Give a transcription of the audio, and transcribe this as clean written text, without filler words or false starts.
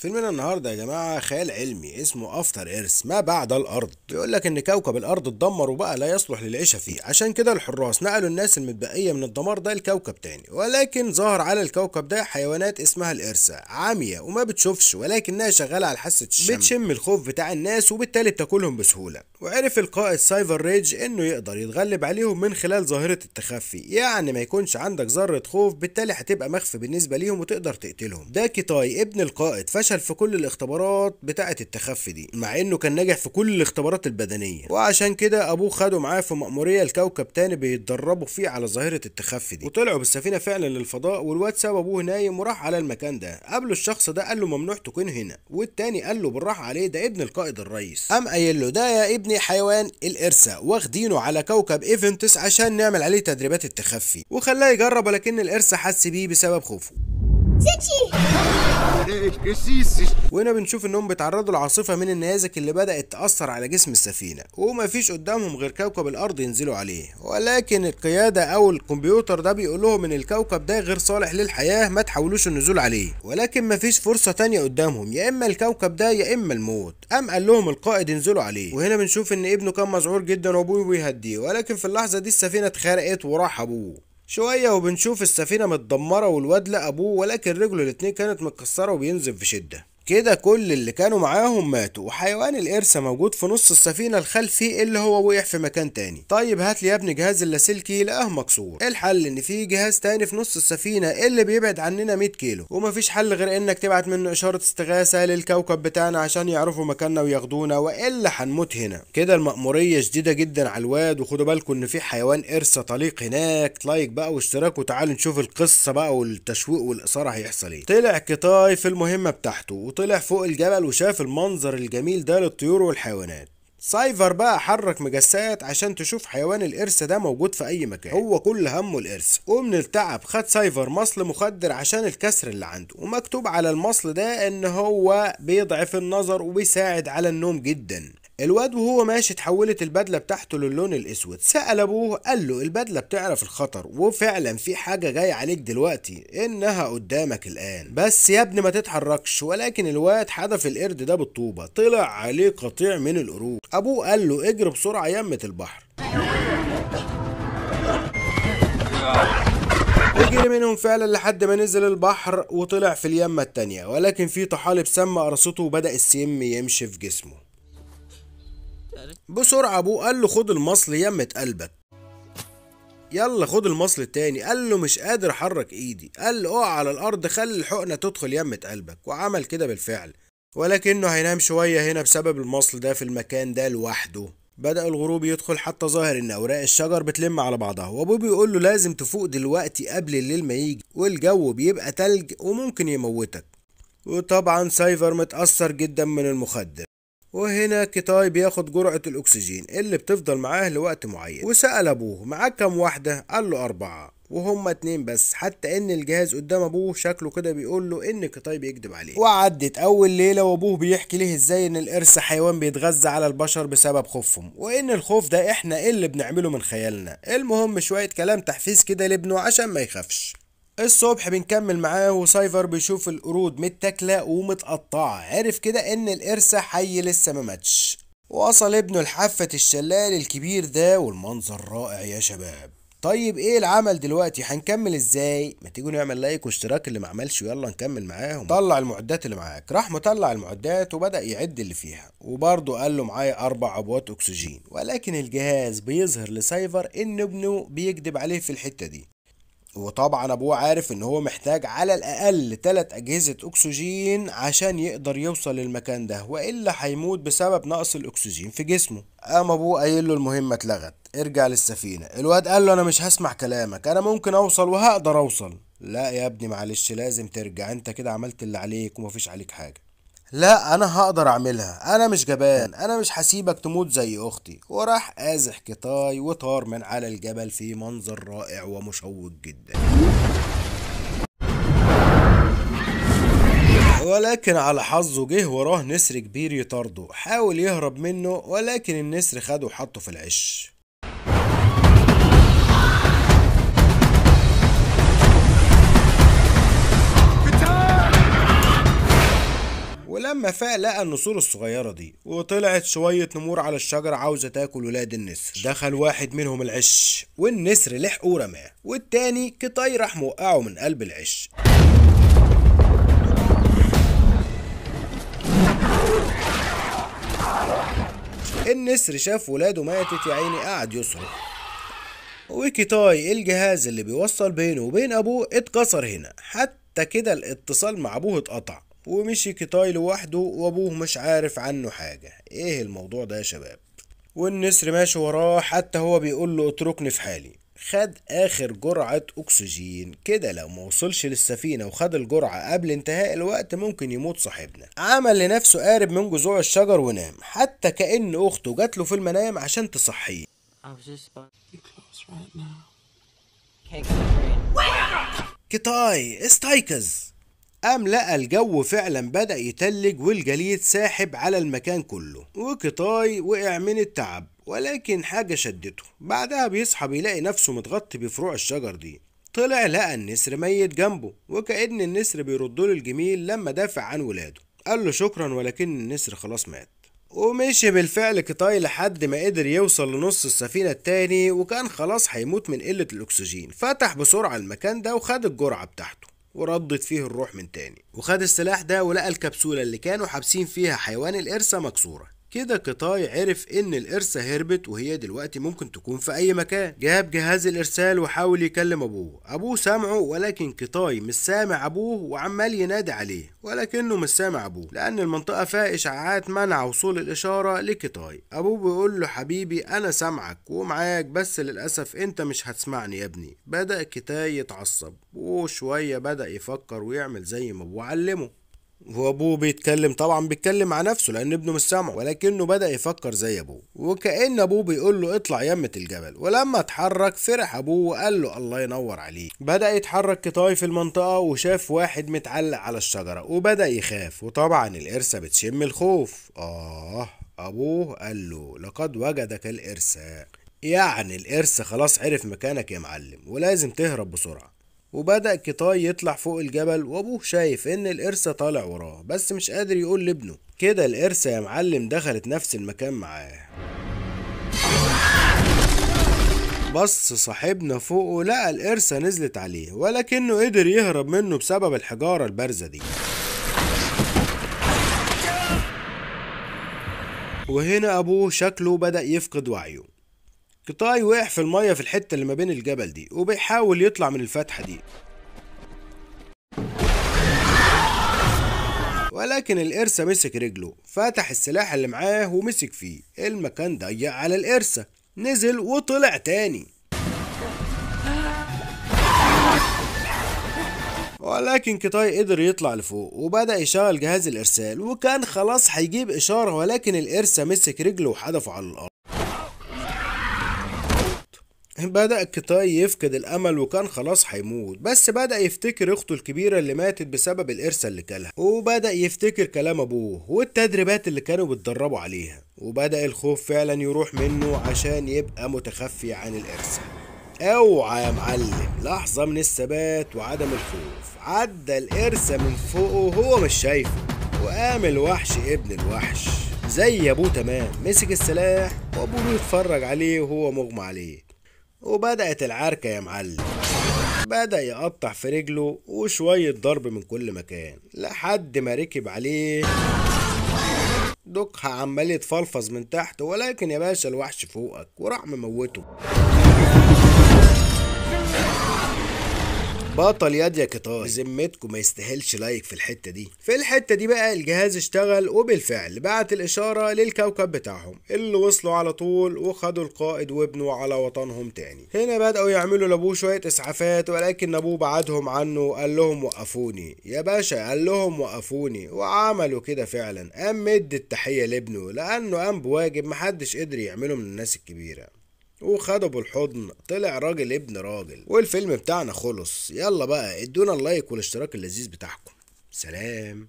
فيلمنا النهارده يا جماعة خيال علمي اسمه After Earth، ما بعد الارض. بيقول لك ان كوكب الارض اتدمر وبقى لا يصلح للعيشه فيه، عشان كده الحراس نقلوا الناس المتبقية من الدمار ده لكوكب تاني. ولكن ظهر على الكوكب ده حيوانات اسمها الارسه، عامية وما بتشوفش، ولكنها شغالة على حاسه الشم، بتشم الخوف بتاع الناس وبالتالي بتاكلهم بسهولة. وعرف القائد سايفر ريدج انه يقدر يتغلب عليهم من خلال ظاهره التخفي، يعني ما يكونش عندك ذره خوف، بالتالي هتبقى مخفي بالنسبة ليهم وتقدر تقتلهم. ده كيتاي ابن القائد فشل في كل الاختبارات بتاعه التخفي دي، مع انه كان ناجح في كل الاختبارات البدنية، وعشان كده ابوه خده معاه في مأموريه لكوكب تاني بيتدربوا فيه على ظاهره التخفي دي. وطلعوا بالسفينة فعلا للفضاء، والواد ساب ابوه نايم وراح على المكان ده. قابله الشخص ده قال له ممنوع تكون هنا، والتاني قال له بالراحة عليه ده ابن القائد الرئيس. قام قايل له ده يا ابني حيوان الارسه، واخدينه على كوكب ايفنتس عشان نعمل عليه تدريبات التخفي، وخلاه يجرب، ولكن الارسه حس بيه بسبب خوفه. وهنا بنشوف انهم بيتعرضوا لعاصفه من النيازك اللي بدات تاثر على جسم السفينة، ومفيش قدامهم غير كوكب الارض ينزلوا عليه. ولكن القيادة او الكمبيوتر ده بيقول لهم ان الكوكب ده غير صالح للحياة، ما تحاولوش النزول عليه. ولكن مفيش فرصة تانية قدامهم، يا اما الكوكب ده يا اما الموت. قام قال لهم القائد انزلوا عليه. وهنا بنشوف ان ابنه كان مذعور جدا وابوه بيهديه، ولكن في اللحظة دي السفينة اتخرقت وراح ابوه. شوية وبنشوف السفينة متدمرة والواد لقى أبوه، ولكن رجله الاتنين كانت متكسرة وبينزف بشدة. كده كل اللي كانوا معاهم ماتوا، وحيوان القرصة موجود في نص السفينة الخلفي اللي هو وقع في مكان تاني. طيب هات لي يا ابني جهاز اللاسلكي، لقاه مكسور. الحل ان في جهاز تاني في نص السفينة اللي بيبعد عننا 100 كيلو، ومفيش حل غير انك تبعت منه اشارة استغاثة للكوكب بتاعنا عشان يعرفوا مكاننا وياخدونا، والا هنموت هنا. كده المأمورية شديدة جدا على الواد، وخدوا بالكم ان في حيوان قرصة طليق هناك. like بقى واشتراك، وتعالوا نشوف القصة بقى والتشويق والإثارة هيحصل ايه. طلع كيتاي في المهمة بتاعته، طلع فوق الجبل وشاف المنظر الجميل ده للطيور والحيوانات. سايفر بقى حرك مجسات عشان تشوف حيوان القرص ده موجود في اي مكان، هو كل همه القرص. ومن التعب خد سايفر مصل مخدر عشان الكسر اللي عنده، ومكتوب على المصل ده ان هو بيضعف النظر وبيساعد على النوم جدا. الواد وهو ماشي اتحولت البدلة بتاعته للون الاسود. سأل ابوه قال له البدلة بتعرف الخطر، وفعلا في حاجة جاية عليك دلوقتي انها قدامك الان، بس يا ابني ما تتحركش. ولكن الواد حدف القرد ده بالطوبه، طلع عليه قطيع من القرود. ابوه قال له اجري بسرعة يمه البحر. وجري منهم فعلا لحد ما نزل البحر وطلع في اليمه التانية، ولكن في طحالب سامة قرصته وبدأ السم يمشي في جسمه. بسرعة ابوه قال له خد المصل يمة قلبك، يلا خد المصل التاني. قال له مش قادر احرك ايدي. قال له اقع على الارض، خلي الحقنة تدخل يمة قلبك. وعمل كده بالفعل، ولكنه هينام شوية هنا بسبب المصل ده في المكان ده لوحده. بدأ الغروب يدخل، حتى ظاهر ان اوراق الشجر بتلم على بعضها، وابوه بيقول له لازم تفوق دلوقتي قبل الليل ما يجي، والجو بيبقى تلج وممكن يموتك. وطبعا سايفر متأثر جدا من المخدر. وهنا كيتاي بياخد جرعة الأكسجين اللي بتفضل معاه لوقت معين، وسأل أبوه معاك كام واحدة؟ قال له 4، وهما 2 بس، حتى إن الجهاز قدام أبوه شكله كده بيقول له إن كيتاي بيكذب عليه. وعدت أول ليلة وأبوه بيحكي ليه إزاي إن القرص حيوان بيتغذى على البشر بسبب خوفهم، وإن الخوف ده إحنا اللي بنعمله من خيالنا. المهم شوية كلام تحفيز كده لابنه عشان ما يخافش. الصبح بنكمل معاه، وسايفر بيشوف القرود متاكله ومتقطعه، عرف كده ان القرصه حي لسه ما ماتش. وصل ابنه لحافه الشلال الكبير ده، والمنظر رائع يا شباب. طيب ايه العمل دلوقتي؟ هنكمل ازاي؟ ما تيجوا نعمل like واشتراك اللي ما عملش، ويلا نكمل معاهم. طلع المعدات اللي معاك. راح مطلع المعدات وبدأ يعد اللي فيها، وبرضه قال له معايا 4 عبوات اكسجين. ولكن الجهاز بيظهر لسايفر ان ابنه بيكذب عليه في الحتة دي، وطبعا ابوه عارف ان هو محتاج على الاقل 3 اجهزة اكسجين عشان يقدر يوصل للمكان ده، والا هيموت بسبب نقص الاكسجين في جسمه. قام ابوه قايل له المهمة اتلغت، ارجع للسفينة. الواد قال له انا مش هسمع كلامك، انا ممكن اوصل وهقدر اوصل. لا يا ابني معلش لازم ترجع، انت كده عملت اللي عليك ومفيش عليك حاجة. لا انا هقدر اعملها، انا مش جبان، انا مش هسيبك تموت زي اختي. وراح قازح كيتاي وطار من على الجبل في منظر رائع ومشوق جدا. ولكن على حظه جه وراه نسر كبير يطارده، حاول يهرب منه ولكن النسر خده وحطه في العش. ولما فاق لقى النسور الصغيرة دي، وطلعت شوية نمور على الشجرة عاوزة تاكل ولاد النسر. دخل واحد منهم العش والنسر لحقه ورماه، والتاني كيتاي راح موقعه من قلب العش. النسر شاف ولاده ماتت يا عيني، قعد يصرخ. وكيتاي الجهاز اللي بيوصل بينه وبين ابوه اتكسر هنا، حتى كده الاتصال مع ابوه اتقطع، ومشي كيتاي لوحده وابوه مش عارف عنه حاجة. ايه الموضوع ده يا شباب؟ والنسر ماشي وراه، حتى هو بيقول له اتركني في حالي. خد اخر جرعة اكسجين كده، لو ما وصلش للسفينة وخد الجرعة قبل انتهاء الوقت ممكن يموت صاحبنا. عمل لنفسه قارب من جذوع الشجر ونام، حتى كأن اخته جات له في المنام عشان تصحيه. كيتاي استيقظ. قام لقى الجو فعلا بدأ يتلج والجليد ساحب على المكان كله، وكيتاي وقع من التعب، ولكن حاجة شدته. بعدها بيصحى بيلاقي نفسه متغطي بفروع الشجر دي. طلع لقى النسر ميت جنبه، وكأن النسر بيردله الجميل لما دافع عن ولاده. قال له شكرا، ولكن النسر خلاص مات. ومشي بالفعل كيتاي لحد ما قدر يوصل لنص السفينة التاني، وكان خلاص هيموت من قلة الأكسجين. فتح بسرعة المكان ده وخد الجرعة بتاعته وردت فيه الروح من تاني، وخد السلاح ده ولقى الكبسولة اللي كانوا حابسين فيها حيوان القرصة مكسورة. كده كيتاي عرف ان القرصة هربت وهي دلوقتي ممكن تكون في اي مكان. جاب جهاز الارسال وحاول يكلم ابوه، ابوه سامعه، ولكن كيتاي مش سامع ابوه وعمال ينادي عليه، ولكنه مش سامع ابوه لان المنطقة فيها اشعاعات منع وصول الاشارة لكيتاي. ابوه بيقول له حبيبي انا سامعك ومعاك، بس للاسف انت مش هتسمعني يا ابني. بدأ كيتاي يتعصب، وشوية بدأ يفكر ويعمل زي ما ابوه علمه. وابوه بيتكلم، طبعا بيتكلم مع نفسه لان ابنه مش سامعه، ولكنه بدأ يفكر زي ابوه، وكأن ابوه بيقول له اطلع يمة الجبل. ولما اتحرك فرح ابوه وقال له الله ينور عليك. بدأ يتحرك كيتاي في المنطقة وشاف واحد متعلق على الشجرة وبدأ يخاف، وطبعا القرصة بتشم الخوف. ابوه قال له لقد وجدك القرصة، يعني القرصة خلاص عرف مكانك يا معلم ولازم تهرب بسرعة. وبدأ كيتاي يطلع فوق الجبل وابوه شايف ان القرصة طالع وراه، بس مش قادر يقول لابنه. كده القرصة يا معلم دخلت نفس المكان معاه. بص صاحبنا فوقه لقى القرصة نزلت عليه، ولكنه قدر يهرب منه بسبب الحجارة البارزة دي. وهنا ابوه شكله بدأ يفقد وعيه. كيتاي وقع في المية في الحتة اللي ما بين الجبل دي، وبيحاول يطلع من الفتحة دي، ولكن القرصة مسك رجله. فتح السلاح اللي معاه ومسك فيه. المكان ضيق على القرصة، نزل وطلع تاني، ولكن كيتاي قدر يطلع لفوق وبدأ يشغل جهاز الإرسال، وكان خلاص هيجيب إشارة، ولكن القرصة مسك رجله وحدفه على الأرض. بدأ كيتاي يفقد الأمل وكان خلاص هيموت، بس بدأ يفتكر أخته الكبيرة اللي ماتت بسبب القرصة اللي كلها، وبدأ يفتكر كلام أبوه والتدريبات اللي كانوا بيتدربوا عليها، وبدأ الخوف فعلا يروح منه عشان يبقى متخفي عن القرصة. اوعى يا معلم، لحظة من الثبات وعدم الخوف، عدى القرصة من فوقه وهو مش شايفه، وقام الوحش ابن الوحش زي أبوه تمام، مسك السلاح وأبوه يتفرج عليه وهو مغمى عليه. وبدأت العركة يا معلم، بدأ يقطع في رجله وشوية ضرب من كل مكان لحد ما ركب عليه دقها، عمال يتفلفظ من تحت، ولكن يا باشا الوحش فوقك وراح مموته. بطل يد يا كيتاي، بذمتكم ما يستاهلش like في الحتة دي. في الحتة دي بقى الجهاز اشتغل، وبالفعل بعت الاشارة للكوكب بتاعهم اللي وصلوا على طول وخدوا القائد وابنه على وطنهم تاني. هنا بدأوا يعملوا لابوه شوية اسعافات، ولكن ابوه بعدهم عنه وقال لهم وقفوني يا باشا، قال لهم وقفوني، وعملوا كده فعلا. قام مد التحية لابنه لانه قام بواجب محدش قدر يعمله من الناس الكبيرة، وخده بالحضن، طلع راجل ابن راجل. والفيلم بتاعنا خلص. يلا بقى ادونا اللايك والاشتراك اللذيذ بتاعكم. سلام.